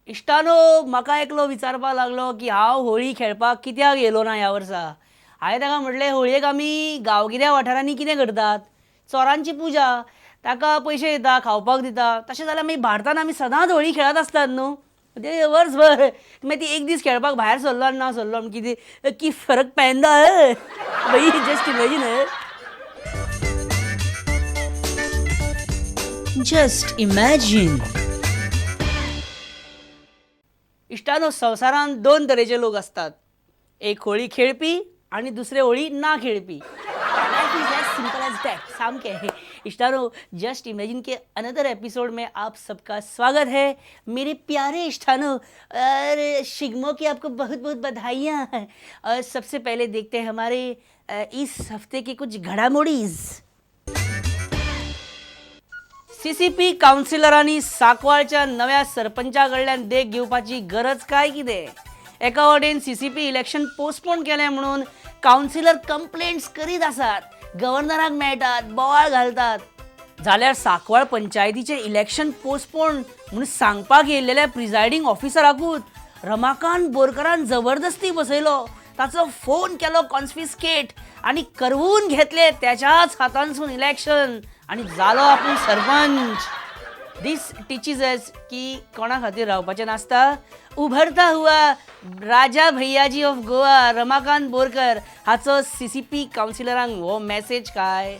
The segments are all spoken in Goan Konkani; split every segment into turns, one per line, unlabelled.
इश्टानो, म्हाका एकलो विचारपाक लागलो की हांव होळी खेळपाक कित्याक येयलो ना ह्या वर्सा. हांवें ताका म्हटलें, होळयेक आमी गांवगिऱ्या वाठारांनी कितें करतात? चोरांची पुजा, ताका पयशे दिता, खावपाक दिता. तशें जाल्यार मागीर भारतांत आमी सदांच होळी खेळत आसतात न्हू, ते वर्सभर. मागीर ती एक दीस खेळपाक भायर सरलो आनी ना सरलो आनी कितें की फरक पेंदा भाई? Just imagine.
Just imagine.
इश्टानो, संवसारांत दोन तरेचे लोक आसतात, एक होळी खेळपी आणि दुसरे होळी ना खेळपी. Life is as simple as that. सामके. इश्टानो, जस्ट इमेजिन के अनदर एपिसोड में आप सबका स्वागत है. मेरे प्यारे इश्टानो, और शिगमो की आपको बहुत बहुत बधाइयाँ. और सबसे पहले देखते हैं हमारे इस हफ्ते की कुछ घडामोडीज. सीसीपी कावन्सिलरांनी सांकवाळच्या नव्या सरपंचा कडल्यान देख घेवपाची गरज काय कितें? एका वटेन सीसीपी इलेक्शन पोस्टपोन केलें म्हणून कावन्सिलर कंप्लेंट्स करीत आसात, गव्हर्नराक मेळटात, बोवाळ घालतात, जाल्यार सांकवाळ पंचायतीचें इलेक्शन पोस्टपोन म्हणून सांगपाक येयल्लेल्या प्रिजायडींग ऑफिसराकूच रमाकांत बोरकरान जबरदस्ती बसयलो, ताचो फोन केलो कॉन्फिस्केट आणि करवून घेतले त्याच्याच हातांसून इलेक्शन आणि जालो आपूण सरपंच. दीस टिचीज अस की कोणा खातीर रावपाचें नासता. उभरता हुआ राजा भैयाजी ऑफ गोवा रमाकांत बोरकर हाचो सीसीपी कावन्सिलरांक हो मॅसेज काय?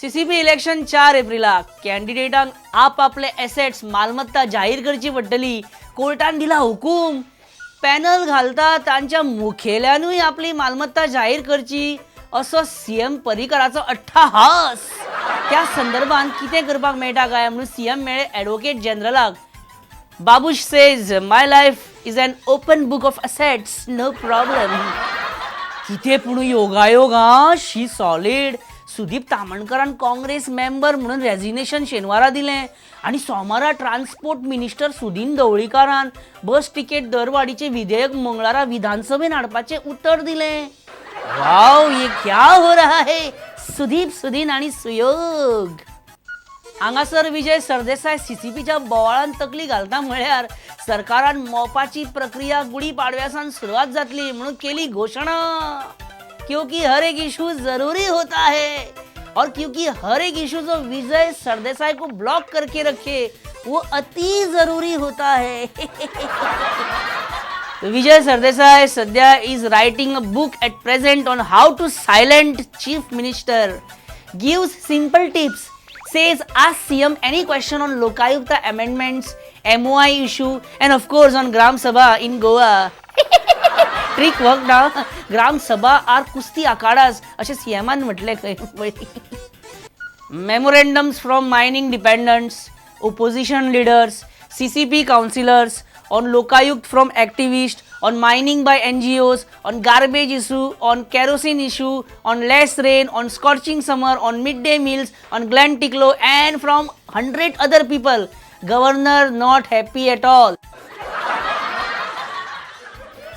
CCP election 4 एप्रिलाक. कॅन्डिडेटांक आपापले एसेट्स, मालमत्ता जाहीर करची पडटली, कोर्टान दिला हुकूम. पॅनल घालता तांच्या मुखेल्यानूय आपली मालमत्ता जाहीर करची असो सीएम पर्रीकराचो अट्टाहास. त्या संदर्भात कितें करपाक मेळटा काय म्हणून सीएम मेळ्ळे advocate जनरलाक. Babush says, "My life is an open book of assets, no problem." कितें पूण योगायोग आं, शी सॉलीड. सुदीप तामणकरान काँग्रेस मेंबर म्हणून रेजिग्नेशन शेनवारा दिलें आनी सोमारा ट्रान्सपोर्ट मिनिस्टर सुदीन ढवळीकारान बस तिकेट दरवाडीचें विधेयक मंगळारा विधानसभेन हाडपाचें उतर दिलें. वाव, ये क्या हो रहा है? सुदीप, सुदीन आणि सुयोग. हांगासर विजय सरदेसाय सीसीपीच्या बोवाळान तकली घालता म्हळ्यार सरकारान मोपाची प्रक्रिया गुडी पाडव्यासान सुरवात जातली म्हणून केली घोशणा. क्योंकि हर एक इशू जरूरी होता है और क्योंकि हर एक इशू जो विजय सरदेसाई को ब्लॉक करके रखे, वो अति जरूरी होता है. विजय सरदेसाई सध्या is writing a book at present on how to silent chief minister. Gives simple tips, says ask CM any question on Lokayukta amendments, MOI issue and of course on Gram Sabha in Goa. Trick work ना. ग्राम सभा आर कुस्ती आखाडास अशें सीएमान म्हटलें खंय. Memorandums from mining dependents, opposition leaders, CCP councillors, on Lokayukt from activists, on mining by NGOs, on garbage issue, on kerosene issue, on less rain, on scorching summer, on midday meals, on Glenn Ticlo and from 100 other people. Governor not happy at all.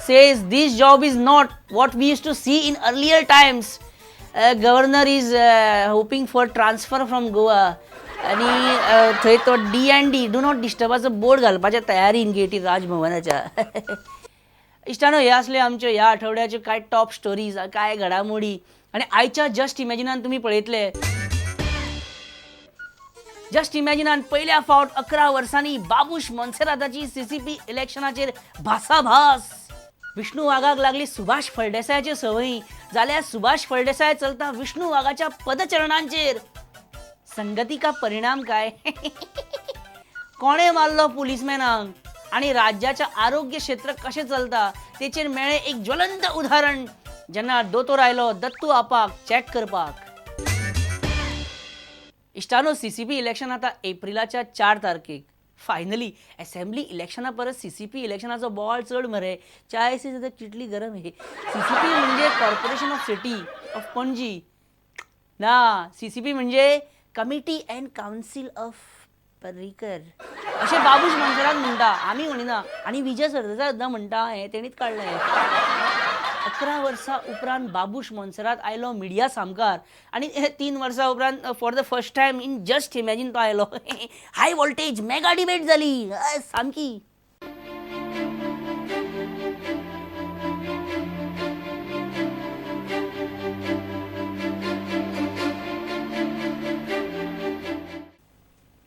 Says this job is not what we used to see in earlier times. Governor is hoping for transfer from Goa. आणि थंय तो DND, do not डिस्टर्बाचो बोर्ड घालपाच्या तयारीन गेटी राजभवनाच्या. इश्टानो, हे असले आमच्यो ह्या आठवड्याच्यो कांय टॉप स्टोरीज, कांय घडामोडी. आनी आयच्या जस्ट इमॅजिनान तुमी पळयतले, जस्ट इमॅजिनान पयल्या फावट 11 वर्सांनी बाबूश मोन्सेराताची सीसीपी इलेक्शनाचेर भासाभास. विष्णू वाघाक लागली सुभाष फळदेसायाच्यो संवयी, जाल्यार सुभाष फळदेसाय चलता विष्णू वाघाच्या पदचरणांचेर. संगती का परिणाम काय? कोणे मारलो पुलिसमॅनाक आणि राज्याच्या आरोग्य क्षेत्र कशें चलता तेचेर मेळ्ळें एक ज्वलंत उदाहरण, जेन्ना दोतोर आयलो दत्तू आपाक चॅक करपाक. इश्टानो, सीसीपी इलेक्शन आतां एप्रिलाच्या 4 तारखेक. फायनली असेंब्ली इलेक्शना परस सीसीपी इलेक्शनाचो बोवाळ चड मरे. चाय से ज्यादा किटली गरम आहे. सीसीपी म्हणजे corporation of city of Panaji ना, सीसीपी म्हणजे committee and council of Parrikar अशें बाबूश मोन्सेरात म्हणटा, आमी म्हणिना. आनी विजय सरदेसाय सुद्दां म्हणटा, हें तेणीच काडलें. 11 वर्सां उपरांत बाबूश मोन्सेरात आयलो मिडिया सामकार आनी 3 वर्सां उपरांत for the first time in Just Imagine तो आयलो. हाय वोल्टेज मेगा डिबेट जाली, हय, सामकी.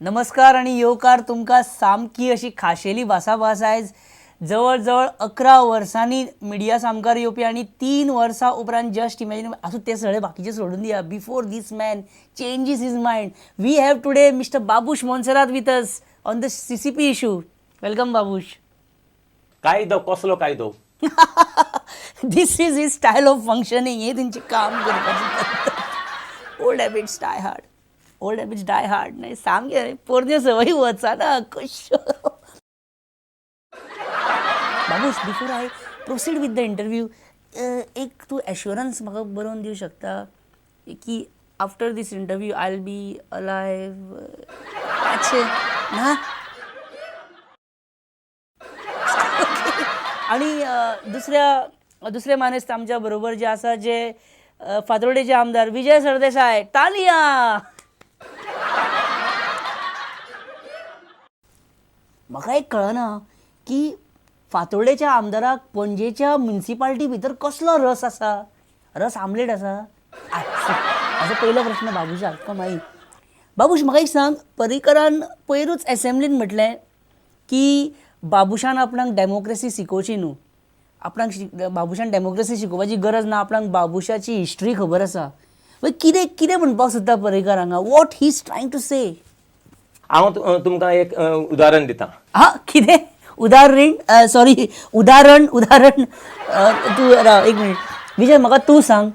नमस्कार आनी येवकार तुमकां. सामकी अशी खाशेली भासाभास आयज. जवळ जवळ 11 वर्सांनी मिडिया सामकार येवपी आनी 3 वर्सां उपरांत, जस्ट इमॅजीन, आसूं ते सगळे बाकीचे सोडून दिया, before this man changes his mind, we have today Mister Babush Monserrate with us on the CCP issue. Welcome, Babush.
कायदो? कसलो कायदो?
This is his style of functioning. हे तेंचे काम करपाची पद्दत. Old habits die hard, old habits die hard. नाही, सामके पोरण्यो सवयी वचना कश्यो. Babush, before I proceed with the interview, एक तूं एश्योरन्स म्हाका बरोवन दिवं शकता की after this interview I will be alive? मातशें ना. आणि दुसऱ्या दुसरे मानेस्त आमच्या बरोबर जे आसा, जे फातोर्डेचे आमदार विजय सरदेसाय. तालिया. म्हाका एक कळना की फातोर्डेच्या आमदाराक पणजेच्या म्युन्सिपाल्टी भितर कसलो रस आसा? रस आमलेट आसा? म्हाजो पयलो प्रश्न बाबूशाक तुका मागीर. बाबूश, म्हाका एक सांग, पर्रीकरान पयरूच एसेंब्लीन म्हटलें की बाबूशान आपणाक डेमोक्रेसी शिकोवची न्हू, आपणाक बाबूशान डेमोक्रेसी शिकोवपाची गरज ना, आपणाक बाबूशाची हिस्ट्री खबर आसा. मागीर कितें कितें म्हणपाक सोदता पर्रीकर हांगा? What he is trying to say?
हांव तुमकां एक उदाहरण दिता.
हा, कितें उदाहरण? सॉरी, उदाहरण, उदाहरण. तूं राव एक मिनीट. विजय, म्हाका तूं सांग,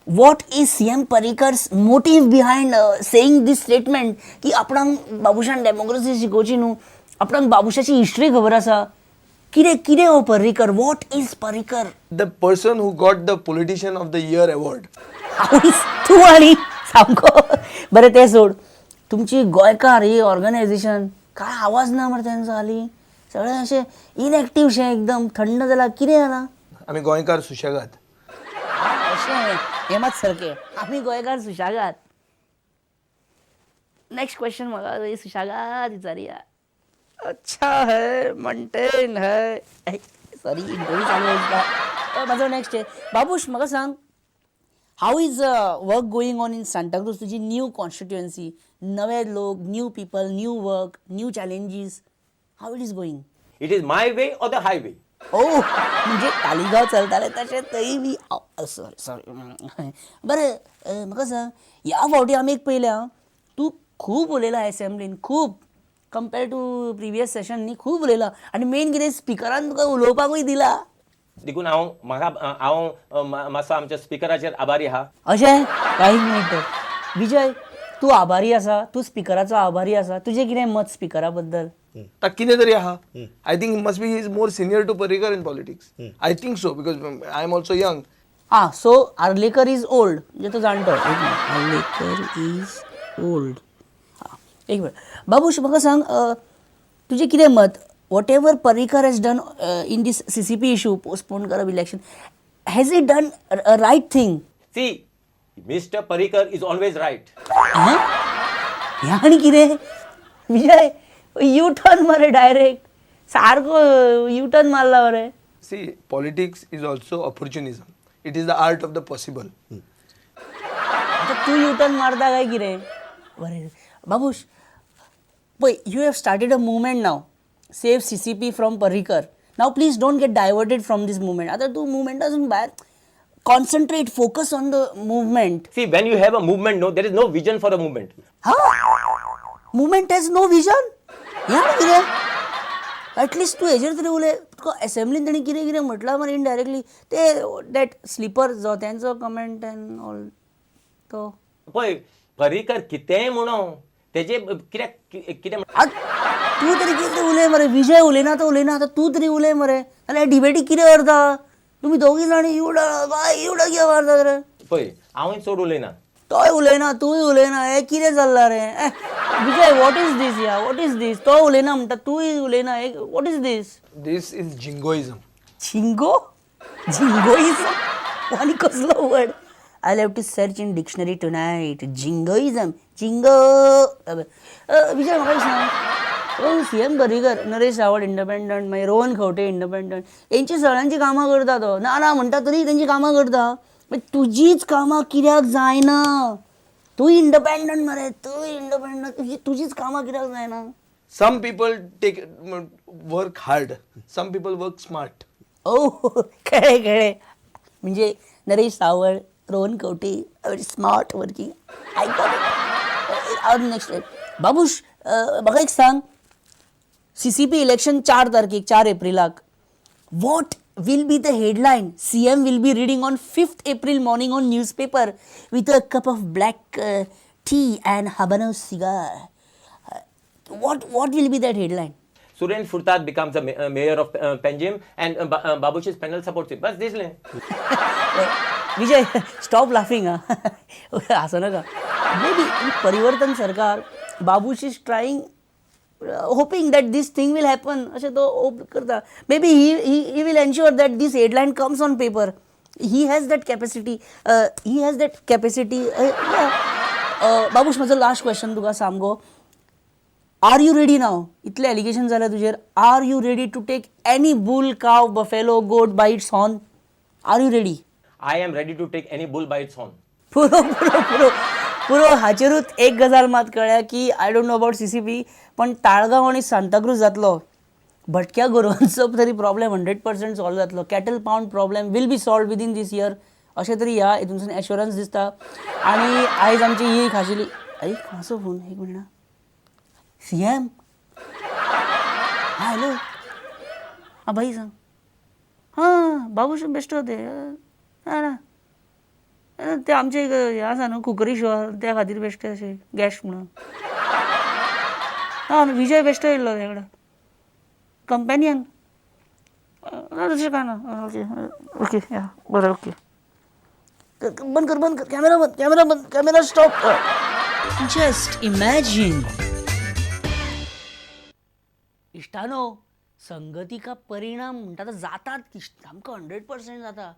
what is CM Parrikar's motive behind saying this statement की आपणाक बाबूशान डेमोक्रेसी शिकोवची न्हू, आपणाक बाबूशाची हिस्ट्री खबर आसा? कितें कितें हो Parrikar? What is Parrikar?
The person who got the Politician of the Year award.
आवयस, तूं आनी सामको. बरें, तें सोड. तुमची गोंयकार ही ऑर्गनायझेशन, काय आवाज ना मरे तेंचो हालीं. सगळें अशें इनएक्टीव शें, एकदम थंड जालां. कितें जालां?
आमी गोंयकार सुशेगाद.
अशें, हें मात सारकें, आमी गोंयकार सुशेगाद. नेक्स्ट क्वेश्चन म्हाका सुशेगाद विचारया. अच्छा है, मेंटेन है. सॉरी, इंटरव्यू चालू आसता. म्हाजो नेक्स्ट बाबूश, म्हाका सांग, how is work going on in Santacruz, तुजी न्यू कॉन्स्टिट्युएन्सी? नवे लोक, new people, new work, new challenges. How it is going?
It is my way or the highway.
ओ, म्हणजे तालिगांव चलतालें तशें थंय बी. Sorry sorry. बरें, म्हाका सांग, ह्या फावटी आमी एक पळयल्या, तूं खूब उलयला एसेंब्लीन, खूब कम्पेर टू प्रिवियस सेशन न्ही, खूब उलयला आनी मेन कितें, स्पिकरान तुका उलोवपाकूय दिला.
देखून हांव म्हाका हांव मातसो आमच्या स्पिकराचेर आभारी आहा.
अशें? काही मिनीट तर. विजय, तूं आभारी आसा, तूं स्पिकराचो आभारी आसा. तुजें कितें मत स्पिकरा बद्दल?
ता कितें तरी आहा. I think must be is more senior to Parrikar in politics. I think so, because I am also young.
Ah, so Arlekar is old, म्हणजे तो जाणटो. एक मिनिट, आर्लेकर is old. हां, एक मिनिट. बाबूश, म्हाका सांग, तुजें कितें मत, whatever Parrikar has done in this CCP issue, postpone करप election, has he done a right thing?
See, Mister Parrikar is always right.
हें आनी कितें? विजय, यू टर्न मरे, डायरेक्ट सारको यू टर्न मारला मरे.
See, politics is also opportunism. It is the art of the possible.
आतां तूं यू टर्न मारता काय कितें? बरें बाबूश, पळय, you have started a movement now, Save CCP from Parrikar. Now please don't get diverted from this movement. आतां तूं मुवमेंटासून भायर, concentrate, focus on the movement.
See, when you have a movement, no, there is no vision for a movement.
हा, movement has no vision? हें आनी कितें? एटलिस्ट तूं हेजेर तरी उलय. तुका एसेंब्लीन तेणी कितें कितें म्हटलां मरे इनडायरेक्टली, ते that sleeper जोत्यांचो कमेंट एंड ऑल तो.
पळय, पर्रीकर कितेंय म्हणो, तेजे कित्याक कितें
आत तूं तरी कितें उलय मरे. विजय उलयना तो उलयना, आतां तूं तरी उलय मरे. जाल्यार डिबेटीक कितें करता तुमी दोगूय जाण? एवढा बाय, एवढा कितें मारता रे?
पळय, हांवूय चड उलयना.
तोय उलयना, तूंय उलयना, हें कितें चल्लां रे? ए विजय, what is this या? What is this? तो उलयना म्हणटा, तूंय उलयना, what is this?
This is jingoism.
झिंगो झिंगोइजम आनी कसलो word? I have to search in dictionary tonight. Jingoism, jingo. Vijay, म्हाका एक सांग, सी एम पर्रीकर, नरेश सावळ इंडिपेंडंट, मागीर रोहन खंवटे इंडिपेंडंट, हेंची सगळ्यांची कामां करता तो. ना ना म्हणटा तरी तेंची कामां करता. मागीर तुजीच कामां कित्याक जायना? तूं इंडिपेंडंट मरे, तूं इंडिपेंडंट, तुजीच कामां कित्याक जायना?
Some people take work hard, some people work smart.
ओ, कळ्ळें कळ्ळें. म्हणजे नरेश सावळ, Rohan Kavathe, smart working. I got. Next Babush, म्हाका एक सांग, सीसीपी इलेक्शन 4 तारखेक, 4 एप्रिलाक, what will be the headline CM will be reading on 5th April morning on newspaper with a cup of black tea and Habano cigar? What will be that headline?
Suren Furtad becomes a mayor of Panjim and Babush's panel supports him. बस दिसलें.
Vijay, stop laughing. हा, असं नका. मे बी परिवर्तन सरकार, Babush is trying, hoping that this thing will happen, अशें तो होप करता. Maybe he will ensure that this headline comes on paper. He has that capacity, he has that capacity. Babush, म्हजो लास्ट क्वेश्चन तुका सामको. Are you ready now? इतले एलिगेशन जाल्या तुजेर, are you ready to take any bull, cow, buffalo, goat by its horn? Are you ready?
I am ready to take any bull by its horn.
पुरो पुरो पुरो पुरो. हाचेरूच एक गजाल मात कळ्ळ्या की I don't know about CCP, पण ताळगांव आनी सांताक्रूज जातलो, भटक्या गोरवांचो तरी प्रॉब्लेम 100% सॉल्व जातलो. Cattle pound problem will be solve within this year, अशें तरी ह्या हितूनसून एश्योरन्स दिसता. आनी आयज आमची ही खाशेली, आई, कोणाचो फोन? एक मिनट. सीएम. हां, हॅलो. हां भाई, सांग. हां बाबूश, बेश्टो ते. ना ना, ते आमचे एक हें आसा न्हू, कुकरी शो, त्या खातीर बेश्टे अशें गेस्ट म्हणून. आं, विजय बेश्टो येयल्लो तेगडा कडेन कंपेनियन. ना, तशें कांय ना. ओके ओके, या बरें, ओके. बंद कर, बंद कर, कॅमेरा बंद, कॅमेरा बंद, camera stop.
Just imagine.
इश्टानो, संगती का परिणाम म्हणटा तो जातात, सामको 100% जाता.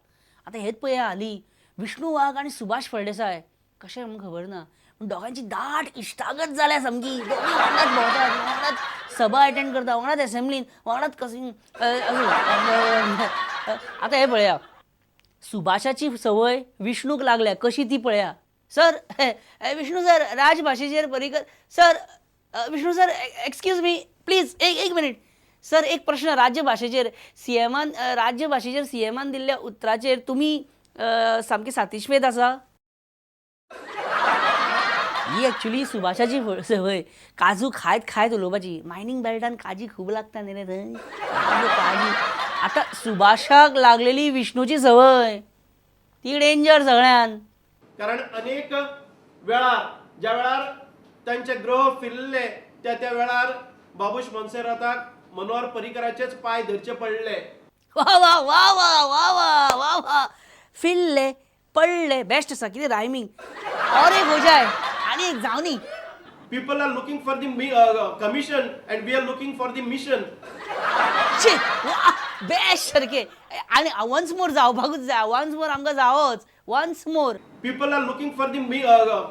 आतां हेच पळया, हालीं विष्णू वाघ आनी सुभाष फळदेसाय, कशें म्हूण खबर ना, पूण दोगांची दाट इश्टागत जाल्या सामकी. दोगूय वांगडाच भोंवतात, वांगडाच सभा अटेंड करता, वांगडाच एसेंब्लीन, वांगडाच कसिंग. आतां हें पळया, सुभाषाची संवय विष्णूक लागल्या कशी ती पळया. Sir, Vishnu sir, राजभाशेचेर Parrikar sir, Vishnu sir, excuse me please, एक एक मिनीट सर. एक प्रश्न, राज्यभाशेचेर सीएमान, राज्यभाशेचेर सीएमान दिल्ल्या उतराचेर तुमी सामकी सातिश्वेद आसा? ही एक्चुली सुभाषाची संवय, काजू खायत खायत उलोवपाची. मायनींग बेल्टान काजी खूब लागता न्ही रे थंय, काजू काजू. आतां सुभाषाक लागलेली विष्णूची संवय ती डेंजर सगळ्यान.
कारण अनेक वेळार ज्या वेळार तांचे ग्रह फिरले, त्या त्या वेळार बाबूश मोन्सेराताक मनोहर पर्रीकराचेच पांय धरचे पडले.
वा वा वा वा वा वा वा वा. फिरले पडले, बेस्ट आसा. कितें रायमींग! और एक हो जाय, आनी एक जावनी.
People are looking for the commission and we are looking for the mission.
शी वा, बेस्ट सारकें. आनी वन्स मोर जावपाकूच जाय, वन्स मोर आमकां जावोच, once more.
People are looking for the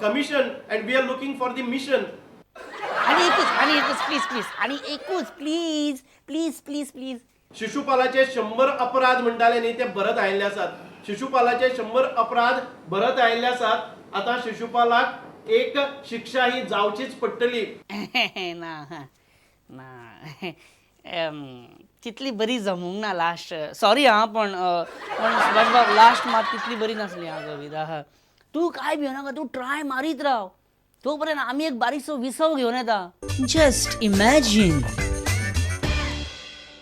commission and we are looking for the mission.
आनी एकूच, आनी एकूच, प्लीज प्लीज, आनी एकूच, प्लीज प्लीज प्लीज प्लीज.
शिशुपालाचे 100 अपराध म्हणटाले न्ही, ते भरत आयिल्ले आसात. शिशुपालाचे 100 अपराध भरत आयिल्ले आसात. आतां शिशुपालाक एक शिक्षा ही जावचीच पडटली.
ना ना, तितली बरी जमूंक ना लास्ट. सॉरी आं, पण सुभाष बाब, लास्ट मात तितली बरी नासली आं कविता. तूं कांय भिवनाका, तूं ट्राय मारीत राव, तो पर्यंत आमी एक बारीकसो विसव घेवन येता.
Just imagine.